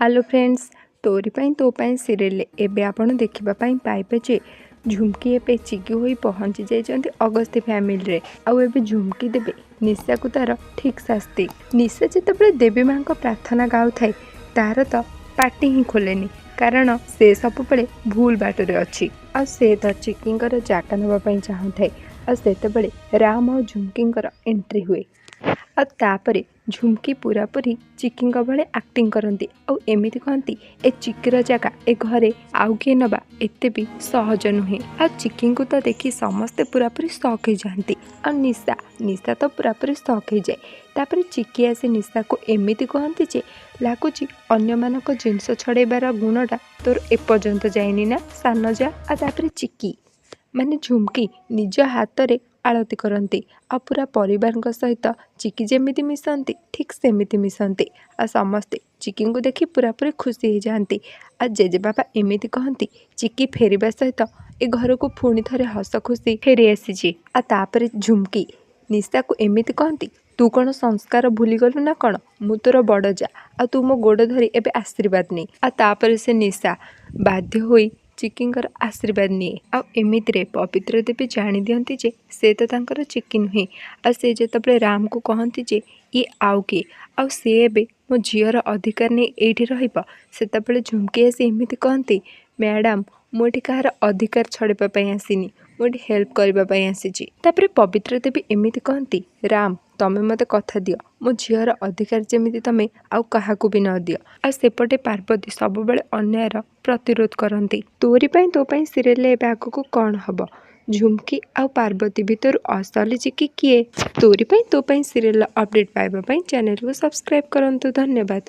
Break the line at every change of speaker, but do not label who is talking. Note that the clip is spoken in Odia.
ହ୍ୟାଲୋ ଫ୍ରେଣ୍ଡସ୍, ତୋରି ପାଇଁ ତୋ ପାଇଁ ସିରିଏଲରେ ଏବେ ଆପଣ ଦେଖିବା ପାଇଁ ପାଇବେ ଯେ ଝୁମ୍କି ଏବେ ଚିକି ହୋଇ ପହଞ୍ଚି ଯାଇଛନ୍ତି ଅଗସ୍ତି ଫ୍ୟାମିଲିରେ। ଆଉ ଏବେ ଝୁମ୍କି ଦେବେ ନିଶାକୁ ତାର ଠିକ୍ ଶାସ୍ତି। ନିଶା ଯେତେବେଳେ ଦେବୀ ମାଙ୍କ ପ୍ରାର୍ଥନା ଗାଉଥାଏ, ତାର ତ ପାଟି ହିଁ ଖୋଲେନି, କାରଣ ସେ ସବୁବେଳେ ଭୁଲ ବାଟରେ ଅଛି। ଆଉ ସେ ତ ଚିକିଙ୍କର ଜାଗା ନେବା ପାଇଁ ଚାହୁଁଥାଏ। ଆଉ ସେତେବେଳେ ରାମ ଆଉ ଝୁମ୍କିଙ୍କର ଏଣ୍ଟ୍ରି ହୁଏ। ଆଉ ତାପରେ ଝୁମ୍କି ପୁରାପୁରି ଚିକିଙ୍କ ଭଳି ଆକ୍ଟିଂ କରନ୍ତି ଆଉ ଏମିତି କହନ୍ତି, "ଏ ଚିକିର ଜାଗା ଏ ଘରେ ଆଉ କିଏ ନେବା ଏତେ ବି ସହଜ ନୁହେଁ।" ଆଉ ଚିକିଙ୍କୁ ତ ଦେଖି ସମସ୍ତେ ପୁରାପୁରି ସକ୍ ହେଇଯାଆନ୍ତି। ଆଉ ନିଶା, ନିଶା ତ ପୁରାପୁରି ସକ୍ ହେଇଯାଏ। ତାପରେ ଚିକି ଆସି ନିଶାକୁ ଏମିତି କହନ୍ତି ଯେ, "ଲାଗୁଛି ଅନ୍ୟମାନଙ୍କ ଜିନିଷ ଛଡ଼େଇବାର ଗୁଣଟା ତୋର ଏପର୍ଯ୍ୟନ୍ତ ଯାଇନି ନା, ସାନ ଯା?" ଆଉ ତାପରେ ଚିକି, ମାନେ ଝୁମ୍କି, ନିଜ ହାତରେ ଆଳତି କରନ୍ତି। ଆଉ ପୁରା ପରିବାରଙ୍କ ସହିତ ଚିକି ଯେମିତି ମିଶନ୍ତି, ଠିକ୍ ସେମିତି ମିଶନ୍ତି। ଆଉ ସମସ୍ତେ ଚିକିଙ୍କୁ ଦେଖି ପୁରାପୁରି ଖୁସି ହେଇଯାଆନ୍ତି। ଆଉ ଜେଜେବାପା ଏମିତି କହନ୍ତି, "ଚିକି ଫେରିବା ସହିତ ଏ ଘରକୁ ପୁଣି ଥରେ ହସ ଖୁସି ଫେରି ଆସିଛି।" ଆଉ ତାପରେ ଝୁମ୍କି ନିଶାକୁ ଏମିତି କହନ୍ତି, "ତୁ କ'ଣ ସଂସ୍କାର ଭୁଲିଗଲୁ ନା କ'ଣ? ମୁଁ ତୋର ବଡ଼ ଯା, ଆଉ ତୁ ମୋ ଗୋଡ଼ ଧରି ଏବେ ଆଶୀର୍ବାଦ ନେ।" ଆଉ ତାପରେ ସେ ନିଶା ବାଧ୍ୟ ହୋଇ ଚିକିଙ୍କର ଆଶୀର୍ବାଦ ନିଏ। ଆଉ ଏମିତିରେ ପବିତ୍ର ଦେବୀ ଜାଣିଦିଅନ୍ତି ଯେ ସେ ତ ତାଙ୍କର ଚିକି ନୁହେଁ। ଆଉ ସେ ଯେତେବେଳେ ରାମକୁ କହନ୍ତି ଯେ ଇଏ ଆଉ କିଏ, ଆଉ ସେ ଏବେ ମୋ ଝିଅର ଅଧିକାର ନେଇ ଏଇଠି ରହିବ, ସେତେବେଳେ ଝୁମ୍କି ଆସି ଏମିତି କହନ୍ତି, "ମ୍ୟାଡ଼ାମ୍, ମୁଁ ଏଠି କାହାର ଅଧିକାର ଛଡ଼େଇବା ପାଇଁ ଆସିନି, ମୁଁ ଏଠି ହେଲ୍ପ କରିବା ପାଇଁ ଆସିଛି।" ତାପରେ ପବିତ୍ର ଦେବୀ ଏମିତି କହନ୍ତି, "ରାମ, ତମେ ମୋତେ କଥା ଦିଅ, ମୋ ଝିଅର ଅଧିକାର ଯେମିତି ତମେ ଆଉ କାହାକୁ ବି ନ ଦିଅ।" ଆଉ ସେପଟେ ପାର୍ବତୀ ସବୁବେଳେ ଅନ୍ୟାୟର ପ୍ରତିରୋଧ କରନ୍ତି। ତୋରି ପାଇଁ ତୋ ପାଇଁ ସିରିଏଲରେ ଏବେ ଆଗକୁ କ'ଣ ହବ? ଝୁମ୍କି ଆଉ ପାର୍ବତୀ ଭିତରୁ ଅସଲି ଚିକି କିଏ? ତୋରି ପାଇଁ ତୋ ପାଇଁ ସିରିଏଲର ଅପଡ଼େଟ୍ ପାଇବା ପାଇଁ ଚ୍ୟାନେଲକୁ ସବସ୍କ୍ରାଇବ୍ କରନ୍ତୁ। ଧନ୍ୟବାଦ।